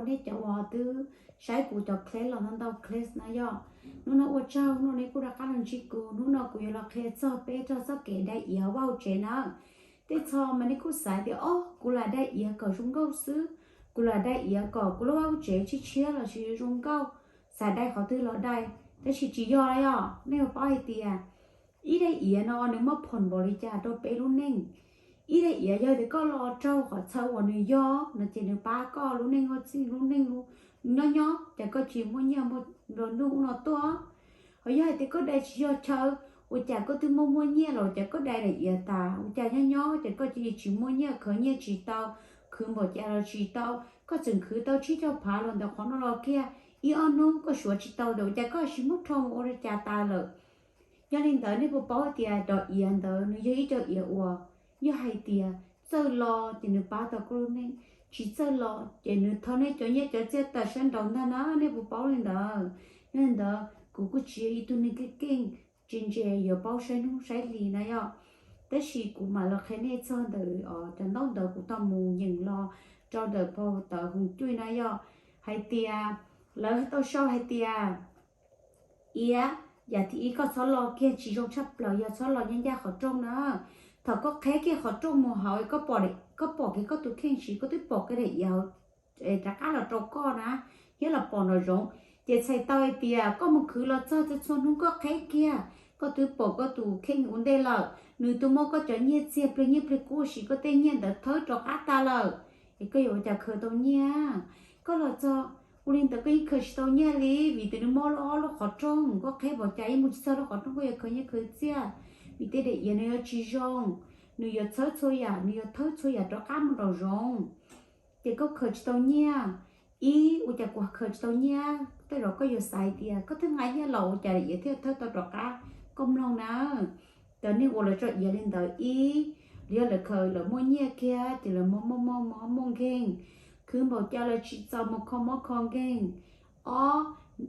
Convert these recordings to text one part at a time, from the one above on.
Nej cov uas twb saib kuv cov clip los ntau ntau clip na yom, hnub no ua tsaug, hnub no nej kuj rov qab los ntsib kuv. Hnub no kuv yuav los qhia txog peb txog txoj kev dai iav vaj tsev na. Tej txhua mas nej kuj xav tias, o, kuv lam dai iav kom zoo nkauj xwb, kuv lam dai iav kom kuv lub vaj tsev tshiab tshiab los sis zoo nkauj, xav dai qhov twg los dai. Tab sis tsis yog li os, nej yuav paub hais tias ib daim iav no nws muaj phoom npaum li cas rau peb lub neej. Ib daim iav yog tias koj los raug qhov chaw uas nws yog no ces nws pab koj lub neej ua txij lub neej nyob nyob, cas koj tsis muaj nyiaj muaj nplua nuj ub no tuaj. Ho yog hais tias koj dai tsis yog chaw, ua cas koj twb muaj muaj nyiaj los ua cas koj dai daim iav tas, ua cas nyob nyob ces koj cia li tsis muaj nyiaj, khwv nyiaj tsis tau, khwv npaum cas los tsis tau. Koj tseem khwv tau tsib caug phav los ntawm qhov no los kiag, ib ob hnub koj suav tsis tau ntawm ua cas koj tsis muab rho mus ua li cas tas lawm. Yog li ntawd nej puas paub tias cov iav ntawd nws yog ib co iav uas yog hais tias txawj los ces nws pab tau koj lub neej, tsis txawj los ces nws thau nej cov nyiaj cov txiaj tawm sab nraud ntag na, nej puas paub li ntawd? Yog li ntawd kuv kuj tsis yog ib tug neeg keej keej tsis ntse yuav paub saib hnub saib hli na yom. Tab sis kuv mam los qhia nej txog ntawm cov ntaub ntawv kuv tau mus nyeem los rau ntawm phau ntawv hoom cuj na yom, hais tias lawv tau sau hais tias iav, yam thib ib koj txhob lo kiag tsis zoo tshaj plaws yog txhob lo nyob ncaj qhov rooj na. Thaum koj qheb kiag qhov rooj mus hauv, koj pom kiag koj tus kheej siv, koj twb pom kiag daim iav rov qab los rau koj na, thiab los pom nraum zoov. Ces txhais tau hais tias koj mus khwv los txog txhua txhua hnub koj qheb kiag, koj twb pom koj tus kheej ua ntej lawm, nws twb muab koj cov nyiaj txiag pliag nyiaj pliag kub ua si, koj tej nyiaj ntawd thawb rov qab tas lawm, es koj yuav ua cas khaws tau nyiaj? Koj los txog ua li ntawd koj yeej khaws tsis tau nyiaj li, vim tias nws muaj ob lub qhov rooj, koj qheb npaum cas yeej mus tsis txog lub qhov rooj koj yuav khaws nyiaj khaws txiaj, vim tej daim iav nws yuav tsis zoo, nws yuav thawb txhua yam, nws yuav thawb txhua yam rov qab mus nraum zoov. Ces koj khaws tsis tau nyiaj. Ib, ua cas kuv khaws tsis tau nyiaj? Tej zaum koj yuav xav hais tias koj twb nqa nyiaj los ua cas daim iav thiaj thawb tau rov qab? Koj mloog na, cov neeg uas lawv tso iav li ntawd, ib, yog lawv khaws lawv muaj nyiaj kiag ces lawv muaj muaj muaj muaj muaj nkeeg, khwv npaum cas lawv tsis txaus mus kho mob kho nkeeg. Ob,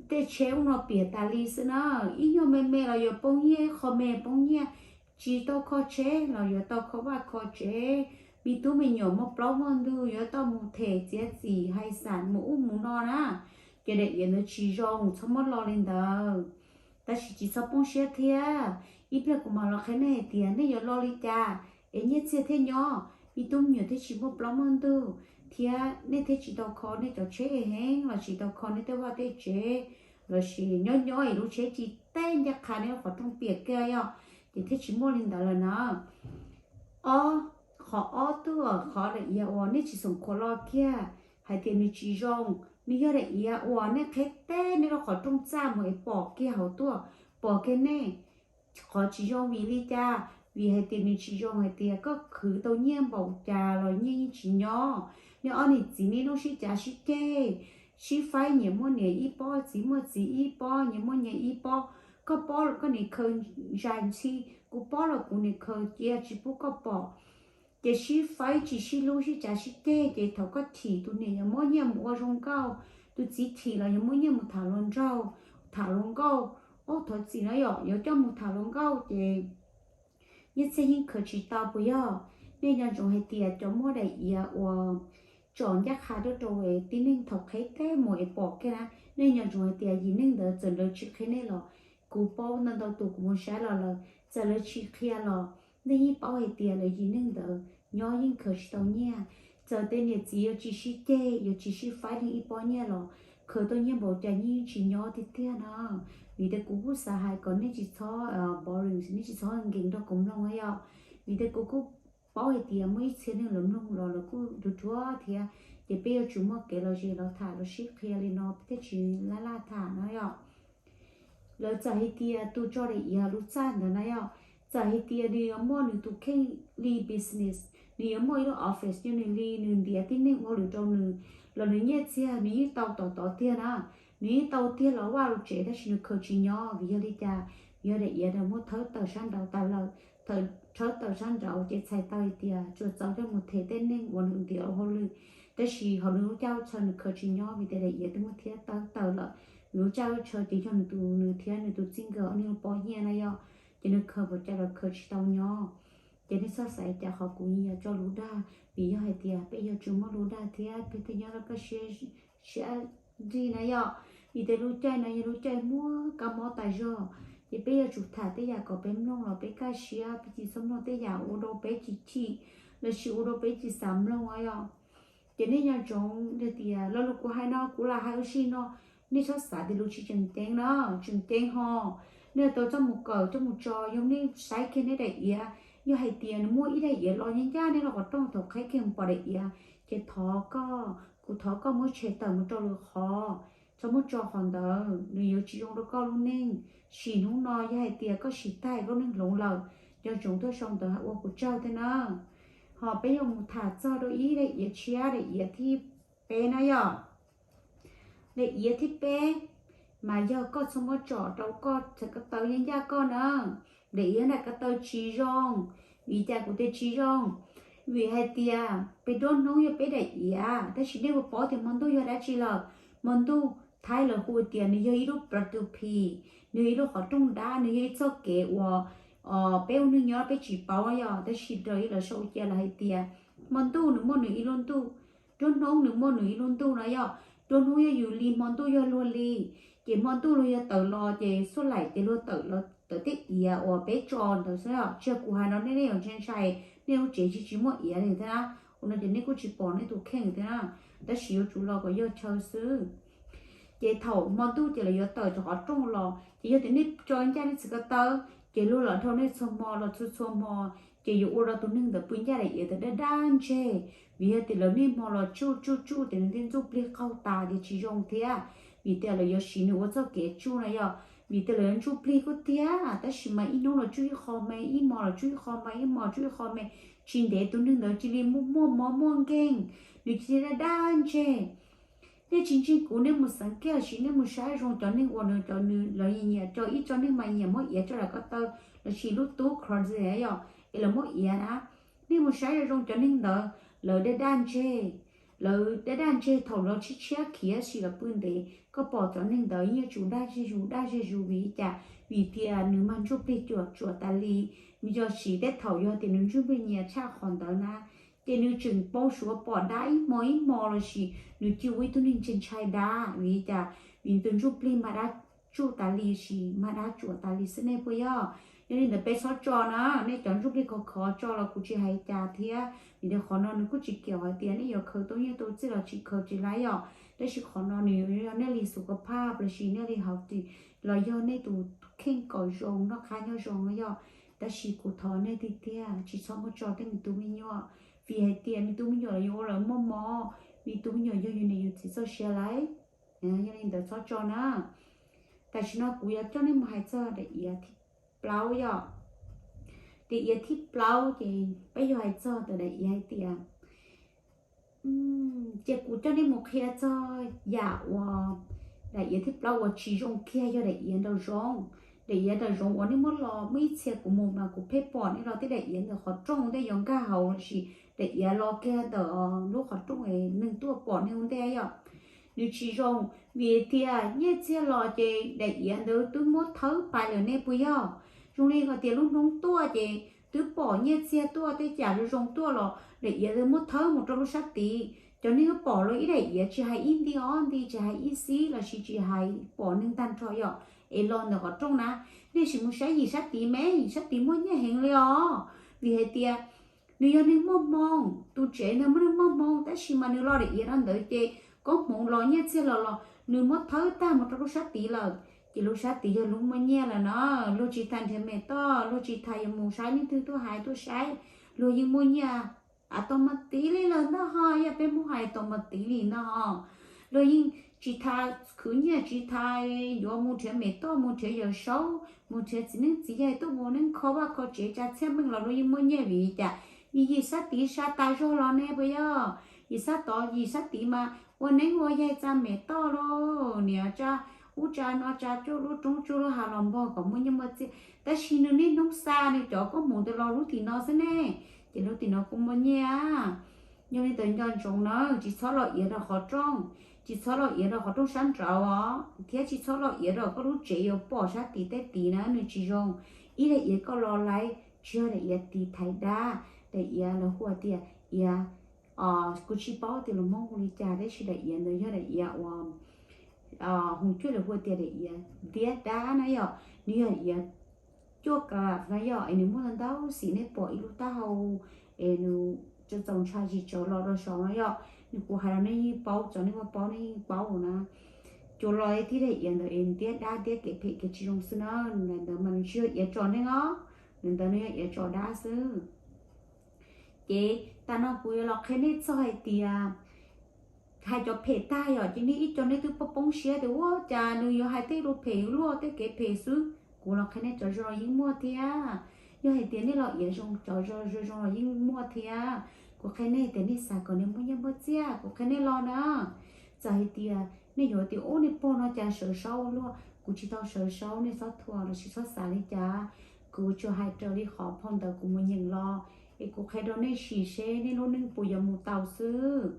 tej tsheb ub no piam tas li xwb na, ib nyuag me me los yuav poob nyiaj, ib qho me poob nyiaj, tsis tau kho tsheb los yuav tau kho vaj kho tsev, me tub me nyuam muaj plaub muaj ntug yuav tau mus them txiav txim hais xam mus ub mus no na. Ces daim iav ntawd tsis zoo, txhob muab lo li ntawd. Tab sis tsis txhob poob siab thiab, ib pliag kuv mam los qhia nej hais tias nej yuav lo li cas es nyiaj txiag thiaj nyob, me tub me nyuam thiaj tsis muaj plaub muaj ntug, thiab nej thiaj tsis tau kho nej cov tsheb heev los tsis tau kho nej tej vaj tej tsev, los sis nyob nyob es lub tsheb tsis teb ncaj qha nej lub qhov rooj piam kiag yom, ces thiaj tsis muaj li ntawd lawm na. Ob, qhov ob tuaj qhov daim iav uas nej tsis xoom khuav lo kiag hais tias nws tsis zoo, nws yog daim iav uas nej qheb teb nej lub qhov rooj txaj mus es pom kiag hauv tuaj, pom kiag nej. Qhov tsis zoo vim li cas? Vim hais tias nws tsis zoo hais tias koj khwv tau nyiaj npaum cas los nyiaj yeej tsis nyob. Nej ob niam txiv nej lub sib cav sib ceg, sib faib, niam muaj niam ib pob, txiv muaj txiv ib pob, nyias muaj nyias ib pob. Koj pob los koj niam khaws zais ntxhi, kuv pob los kuv niam khaws cia tsis pub koj pom. Ces sib faib tsis sib hlub sib cav sib ceg, ces thaum koj thim tus niam yuav muab nyiaj mus ua zoo nkauj, tus txiv thim los yuav muab nyiaj mus tham hluas nraug, tham hluas nkauj. Ob, thov txim no yom, yuav coj mus tham hluas nkauj ces nyiaj txiag yeej khaws tsis tau puas yog? Nej nco ntsoov hais tias cov muaj daim iav uas tsom ncaj qha rau rau tib neeg thaum qheb teb mus es pom kiag na, nej nco ntsoov hais tias yim neeg ntawd txawm lawv tsis qhia nej los kuv paub ntau ntau tus kuv mus saib los lawm, txawm lawv tsis qhia los nej yeej paub hais tias lawv yim neeg ntawd nyob yeej khaws tsis tau nyiaj. Txawm tej niam txiv yuav tsis sib ceg yuav tsis sib faib leej ib pob nyiaj los khaws tau nyiaj npaum cas nyiaj yeej tsis nyob tiag tiag no. Vim tias kuv kuj xav hais kom nej tsis txhob boring, nej tsis txhob nkees nrog kuv mloog na yom. Vim tias kuv kuj paub hais tias muaj ib txhia neeg lawv mloog los lawv kuj dhuav dhuav thiab, ces peb yuav tsum muaj kev los zes los tham los sib qhia li no peb thiaj tsis laj laj tham na yom. Lawv txawm hais tias tus tso daim iav lub txaj ntawd na yom, txawm hais tias nws yuav muaj nws tus kheej li business, nws yuav muaj ib lub office yog nws li, nws ntiav tib neeg ua hauj lwm rau nws, los nws nyiaj txiag nws yeej tau tom tod tiag na. Nws yeej tau tiag los vaj los tsev tab sis nws khaws tsis nyob vim yog li cas? Vim yog daim iav ntawd muab thawb tawm sab nraud tas lawm. Thawb tawm sab nraud ces txhais tau hais tias tsuas txaus coj mus them tej neeg uas nws ntiav ua hauj lwm, tab sis hauv nws lub caij lub chaw nws khaws tsis nyob vim tias daim iav twb muab thiab thawb tawm lawm. Nws lub caij lub chaw ces yog nws tus, nws thiab nws tus txij nkawm ob niag lub pob nyiaj na yom, ces nws khaws npaum cas los khaws tsis tau nyob. Ces nej txhob xav cas qhov kuv yeej yuav tso lus dag Vim yog hais tias peb yuav tsum muaj lub dag thiab peb thiaj nyob rau kaj siab nrig na yom. Vim tias lub caij no yog lub caij muaj kab mob tas zog, ces peb yuav tsum tham tej yam kom peb mloog los peb kaj siab, peb tsis txhob mloog tej yam ua rau peb tsis chim lossis ua rau peb tsis xav mloog yom. Ces nej nco ntsoov tias lo lus kuv hais no kuv lam hais ua si no, nej txhob xav tias lus tsis tseem ceeb na, tseem ceeb ho. Nej tau coj mus kawm coj mus tso, yog nej saib kiag nej daim iav, yog hais tias nws muaj ib daim iav los ncaj ncaj nej los qhov rooj thaum qhib kiag mus pom daim iav, ces thov koj, kuv thov koj muab tshem tawm mus rau lwm qhov, txhob muab tso qhov ntawd, nws yuav tsis zoo rau koj lub neej. Sim hnub no yog hais tias koj sim tag koj neej hloov lawm, nco ntsoov tuaj sau ntawv ua kuv tsaug thiab na. Ho peb yuav mus tham txog rau ib daim iav tshiab, daim iav thib peb na yom. Daim iav thib peb mas yog koj txhob muab tsom rau koj txhais ko taw ncaj ncaj koj na. Daim iav nram ko taw tsis zoo. Vim cas kuv tias tsis zoo? Vim hais tias peb nruab hnub yog peb daim iav, tab sis nej puas paub tias hmo ntuj yog dab tsi lawm? Hmo ntuj Thaib lawv hu tias nws yog ib lub pla tu phi, nws yog ib lub qhov rooj dab, nws yog ib txoj kev uas peb ua neeg nyob peb tsis paub yom, tab sis raws li lawv sau cia lawv hais tias hmo ntuj nws muaj nws ib lub ntuj, nruab hnub nws muaj nws ib lub ntuj no yom. Nruab hnub yog yus li, hmo ntuj yog luag li, ces hmo ntuj luag yog tawm los ces xuaj laim ces luag tawm los tawm tej iav uas peb tso ntawd xwb. Tsis yog kuv hais no nej, nej yuav ntshai ntshai, nej lub tsev tsis tsis muaj iav li thiab na. Ua no ces nej kuj tsis pom nej tus kheej thiab na, tab sis yuav tsum los kom yog chaw xwb. Ces thaum hmo ntuj ces lawv yuav tawm cov qhov rooj los, ces yog tias nej tso ncaj nej txhais ko taw, ces luag los dhau nej txhua hmo los txhua txhua hmo, ces yuav ua rau tus neeg ntawd pw ncaj daim iav ntawd daj daj ntseg. Vim yog tias lawv niaj hmo los tsuj tsuj tsuj ces nws thiaj ntsuj plig qaug tas ces tsis zoo thiab. Vim tias lawv yuav siv nws ua txoj kev tsuj no yom. Vim tias lawv yuav ntsuj plig kuj tiag, tab sis mas ib hnub los tsuj ib qho me, ib hmo los tsuj ib qho me, ib hmo tsuj ib qho me, tsis ntev tus neeg ntawd cia li muaj muaj mob muaj nkeeg, nws cia li daj daj ntseg. Nej tsis ntseeg kuv, nej mus xeev kiag los sis nej mus saib zoo cov neeg uas nws cov nws lawv nyiam nyiam tso ib tso neeg mas nyiam muab iav tso nram ko taw los sis lub tub closet yom, es lawv muab iav na. Nej mus saib zoo zoo cov neeg ntawd, lawv daj daj ntseg, lawv daj daj ntseg thaum lawv tshiab tshiab khiav sim los pw ntev, koj pom cov neeg ntawd yeej yuav tsum daj zej zus daj zej zus. Vim li cas? Vim tias nws mag ntsuj plig cuam tsuam tas li. Nws yog siv tej thaum yog tias nws ntsuj plig nyias tshaj qhov ntawd na, ces nws tseem pau suav pom dab ib hmo ib hmo los sis nws cia ua ib tug neeg ntshai ntshai dab. Vim li cas? Vim tus ntsuj plig mag dab tsuj tas li sis mag dab cuam tas li xwb nej puas yog? Yog li ntawd peb txhob tso na, nej cov ntsuj plig khov khov tso los kuv tsis hais cas thiab, vim tias qhov no nws kuj tsis kiam hais tias nej yuav khaws tau nyiaj tau txiaj los tsis khaws tsis laib yom. Tab sis qhov no nws yuav yog nej li xu ka phaj los sis nej li hauv tim, los yog nej tus kheej kom zoo noj qab nyob zoo yom. Tab sis kuv thov nej tiag tiag tsis txhob muab tso tej me tub me nyuam, vim hais tias me tub me nyuam los yuav ua lawv muaj mob, me tub me nyuam yog yus niam yus txiv txoj sia lauj. Yog li ntawd txhob tso na. Tam sim no kuv yuav coj nej mus hais txog daim iav thib plaub yom. Daim iav thib plaub ces peb yuav hais txog ntawm daim iav hais tias, ces kuv coj nej mus qhia txog yam uas daim iav thib plaub uas tsis zoo kiag yog daim iav nraum zoov. Daim iav nraum zoov uas nej muab los muaj ib txhia kuv mus mas kuv pheej pom nej los tej daim iav ntawm qhov rooj tej yuav nkag hauv los sis daim iav los kiag ntawm lub qhov rooj es neeg tuaj pom nej ua ntej yom. Nws tsis zoo, vim tias nyiaj txiag los ces daim iav ntawd twb muab thawb pais lawm nej puas yog? Zoo li hais tias lub hnub tuaj ces twb pom nyiaj txiag tuaj tej cas zoo zoo tuaj los daim iav ntawd muab thawb mus rau lub sab tid. Cov neeg pom los ib daim iav tsis hais ib nti ob nti tsis hais ib xib los sis tsis hais pom neeg tag nrho yom, es los ntawm qhov rooj na, nej sim mus saib yim sab tid me, yim sab tid muaj nyiaj heev li os. Vim hais tias nws yog neeg muaj hmoo, tus tsev ntawd muaj neeg muaj hmoo tab sis mas nws los daim iav rau ntawd ces koob hmoov los nyiaj txiag los los nws muab thawb tag mus rau lub sab tid lawm. Ces lub sab tid yog lub muaj nyiaj lawm no, luag tsis tas nrhiav mem toj, luag tsis tas yuav mus saib leej twg tuaj hais tuaj saib, luag yeej muaj nyiaj a tau mas tiv li lawm ntag ho, yog peb muab hais tau mas tiv li ntag ho. Luag yeej tsis tas khwv nyiaj tsis tas yuav mus nrhiav mem toj, mus nrhiav yawm saub, mus nrhiav txiv neeb txiv yaig tuaj mus neeb kho vaj kho tsev tsa txhiaj meej los luag yeej muaj nyiaj vim li cas? Vim yim sab tid sa tas zog los ne puas yog? Yim sab tod yim sab tid mas ua neeb ua yaig tsa mem toj lauj, niam tsa ub tsa no tsa cuaj lub roob cuaj lub hav los npog kom muaj nyiaj muaj txiag, tab sis nws niaj hnub xa nws cov koob hmoov ntawd los lub tim no xwb ne, ces lub tim no kuj muaj nyiaj. Yog li ntawd nco ntsoov na, tsis txhob los iav rau qhov rooj, tsis txhob los iav rau qhov rooj sab nraud os, thiab tsis txhob los iav rau koj lub tsev yuav pom sab tid tej tid na, nws tsis zoo. Ib daim iav koj los laiv tsis yog daim iav tiv thaiv dab, daim iav lawv hu tias iav Kuv tsis paub tias lus Hmoob hu li cas, tab sis daim iav ntawd yog daim iav uas Hoo Cuaj lawv hu tias daim iav ntiab dab na yom, nws yog iav cuaj kas na yom, es nws muaj ntau ntau xim, nej pom ib lub taub hau es nws txaus ntshai tsis tsawv los rau saud no yom. Nws, kuv hais los nej yeej paub, txawm nej muaj paub nej yeej paub na. Cua lo tib daim iav ntawd es ntiab dab ntiab kev phem kev tsis zoo xwb na. Ntawd mas nws tsis yog iav tsom neeg os, ntawd nws yog iav tsom dab xwb. Ces tam no kuv yuav los qhia nej txog hais tias hais cov phem tag yom, ces nej ib co nej twb poob poob siab tias ua cas nws yuav hais tej lus phem luaj tej kev phem xwb. Kuv los qhia nej cov zoo los yeej muaj thiab. Yog hais tias nej los iav zoo, cov zoo zoo los yeej muaj thiab. Kuv qhia nej tias nej xav kom nej muaj nyiaj muaj txiaj, kuv qhia nej los na. Txawm hais tias nej yuav tias ub nej pog no cas sawv saub luaj, kuv tsis tau sawv saub, nej txhob thuam los sis txhob xav li cas. Kuv tsuas hais raws li qhov phau ntawv kuv mus nyeem los, es kuv qhia rau nej sim seb nej lub neej puas yuav mus tau xwb.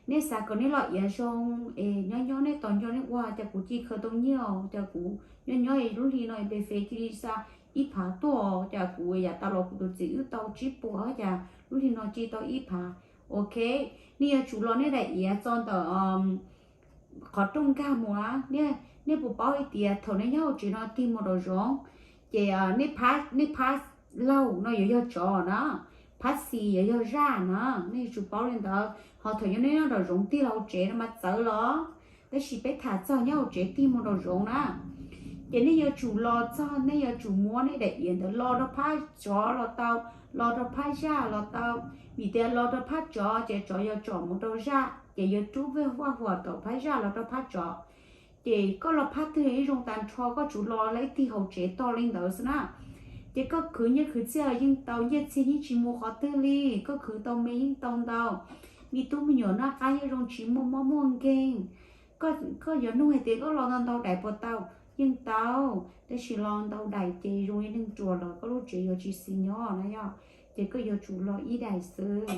Nej xav kom nej los iav zoo, es nyob nyob nej tos nco nej ua cas kuv cia li khaws tau nyiaj os, cas kuv nyob nyob es lub hli no es npe fev cia li xa ib phav tuaj, cas kuv yav tas los kuv tus txiv wb tau tsib puas cas lub hli no cia li tau ib phav. Ok, nej yuav tsum los nej daim iav txog ntawm qhov rooj nkag mus na. Nej puas paub hais tias thaum nej nyob hauv tsev no tig mus nraum zoov, ces nej phab laug no yuav yog tsov na, phab xis yuav yog zaj na. Nej yuav tsum paub li ntawd, ho thaum nyob nej nyob nraum zoov tig los hauv tsev no mas txawv los. Tab sis peb tham txog nyob hauv tsev tig mus nraum zoov na, ces nej yuav tsum los txog, nej yuav tsum muab nej daim iav ntawd los rau phab tsov los tau, los rau phab zaj los tau. Vim tias los rau phab tsov ces tsov yuav tsom mus rau zaj, ces yuav rub vej vaj huam tom phab zaj los rau phab tsov. Ces koj los phab twg yeej zoo tag nrho, koj tsuas los laib tig hauv tsev tog li ntawd xwb na. Ces koj khwv nyiaj khwv txiaj los yeej tau, nyiaj txiag yeej tsis mus qhov twg li. Koj khwv tau me yeej tau ntau, me tub me nyuam noj qab nyob zoo tsis muaj mob muaj nkeeg. Koj yuav nug hais tias koj los ntau ntau daim puas tau? Yeej tau, tab sis los ntau daim ces zoo li neeg ruam lawm, koj lub tsev yuav tsis xis nyob na yom. Ces koj yuav tsum los ib daim xwb,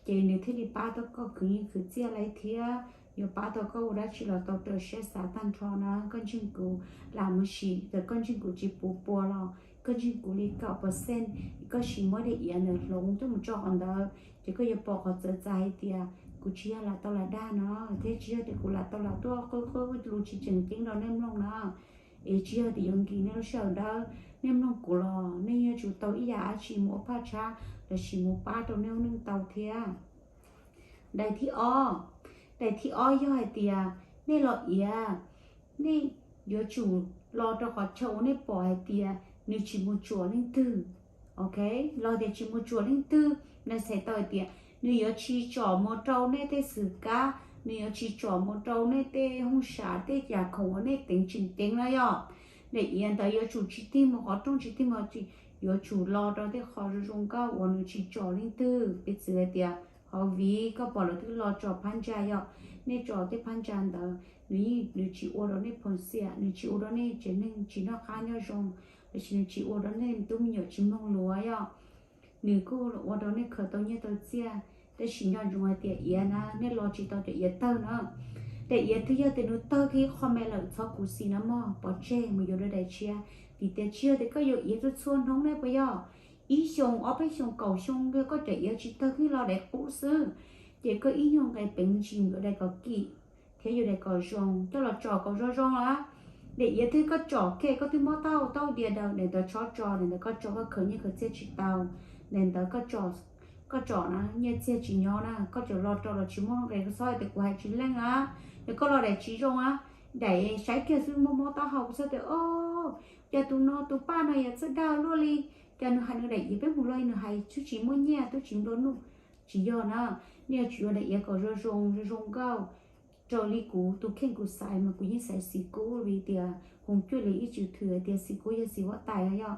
ces nws thiaj li pab tau koj khwv nyiaj khwv txiaj li thiab yuav pab tau koj ua dab tsi los tau raws siab xav tag nrho na. Koj ntseeg kuv, lam mus sim, txawm koj ntseeg kuv tsis puv pua los koj ntseeg kuv li kaum percent, koj sim muab daim iav ntawd hloov coj mus tso qhov ntawd, ces koj yuav pom qhov txawv txav hais tias kuv tsis yog lam tau lam dag no, thiab tsis yog tias kuv lam tau lam tuaj qw qw lus tsis tseem ceeb rau nej mloog na. Es tsis yog tias yuav nkim nej lub sij hawm dawb, nej mloog kuv los nej yuav tsum tau ib yam dab tsi mus ua phaj tshab los sis mus pab rau nej lub neej tau thiab. Daim thib ob, daim thib ob yog hais tias nej los iav, nej yuav tsum los rau qhov chaw uas nej pom hais tias nws tsis mus tsuam leej twg. Ok, los tias tsis mus tsuam leej twg, nws txhais tau hais tias nws yuav tsis tsom mus rau nej tej xwm kab, nws yuav tsis tsom mus rau nej tej hooj sam tej yam khoom uas nej teev tseem ceeb na yom. Daim iav ntawd yuav tsum tsis tig mus qhov rooj, tsis tig mus, yuav tsum los rau tej qhov zoo zoo nkauj uas nws tsis tsom leej twg. Piv txwv hais tias hauv viv koj pom lawv twb los tsom phab ntsa yom, nej tsom tej phab ntsa ntawd nws yeej, nws tsis ua rau nej phoom xiam, nws tsis ua rau nej tsev neeg tsis noj qab nyob zoo, los sis nws tsis ua rau nej tub me nyuam tsis mloog lus yom. Nws kuj ua rau nej khaws tau nyiaj tau txiaj, tab sis nco ntsoov hais tias iav na, nej los tsis tau cov iav tawg na. Daim iav twg yog tias nws tawg kiag qho me lawm txhob khuv xim na mog, pov tseg mus yuav dua daim tshiab. Vim tias tsis yog tias koj yuav iav txhua txhua hnub ne puas yog? Ib xyoos, ob peb xyoos, kaum xyoo, yog koj cov iav tsis tawg kiag los daim qub xwb, ces koj ib nyuag nqe peev ntsis yuav daim kom kim thiab yuav daim kom zoo coj los tsom kom zoo zoo lawm. Daim iav twg koj tsom kiag koj twb mob tau tau diav daws, daim ntawd txhob tso, daim ntawd koj tso koj khaws nyiaj khaws txiaj tsis tau. Daim ntawd koj tsom na nyiaj txiag tsis nyob na, koj tseem los rau los tsis muaj nqe, koj txhob hais tias kuv hais tsis leej a, yog koj los daim tsis zoo a, daim saib kiag xwb mob mob taub hau, koj txhob tias o, cas tus no tus paj no yog txawj dag luaj li, cas nws hais nws daim iav peb mus los nws hais twb tsis muaj nyiaj twb tsis nplua nuj. Tsis yog na, nej yuav tsum yuav daim iav kom zoo zoo zoo zoo nkauj. Raws li kuv tus kheej kuv xaiv mas kuv yeej xaiv xim kub vim tias hoos cuaj li ib txwm thwm hais tias xim kub yog xim huab tais no yom.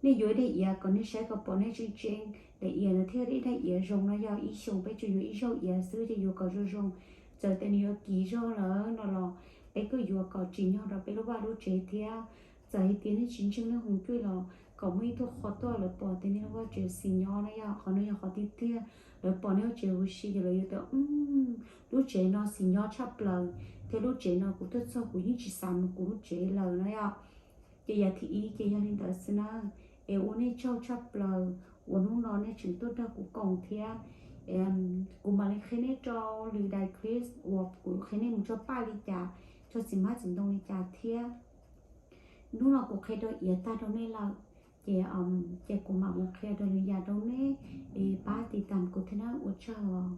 Nej yuav daim iav kom nej saib kom pom nej tseeb tseeb, daim iav no thiaj ib daim iav zoo no yog ib xyoos peb tsuas yuav ib zaug iav xwb ces yuav kom zoo zoo. Txawm tias nws yuav kiv zog lawm no los peb kuj yuav kom tsim nyog rau peb lub vaj lub tsev thiab. Txawm hais tias nej tsis ntseeg nej hoos cuaj los kom muaj ib tug qhua tuaj lawv pom tias nej lub vaj tsev xis nyob no yog qhov no yog qhov tiag tiag. Lawv pom nej lub tsev huv si ces lawv yuav tias lub tsev no xis nyob tshaj plaws, thiab lub tsev no kuv tuaj txog kuv yeej tsis xav mus kuv lub tsev lawm no yom. Ces yam thib ib ces yog li ntawd xwb na. Es ua nej tsaug tshaj plaws uas hnub no nej tseem tuaj nrog kuv koom thiab. Kuv mam li qhia nej rau lwm daim clip uas kuv qhia nej mus tso paj li cas, tso txiv hmab txiv ntoo li cas thiab. Hnub no kuv qhia rau iav tag rau nej lawm, ces ces kuv mam mus qhia rau lwm yam rau nej, es pab tiv tam kuv thiab na, ua tsaug.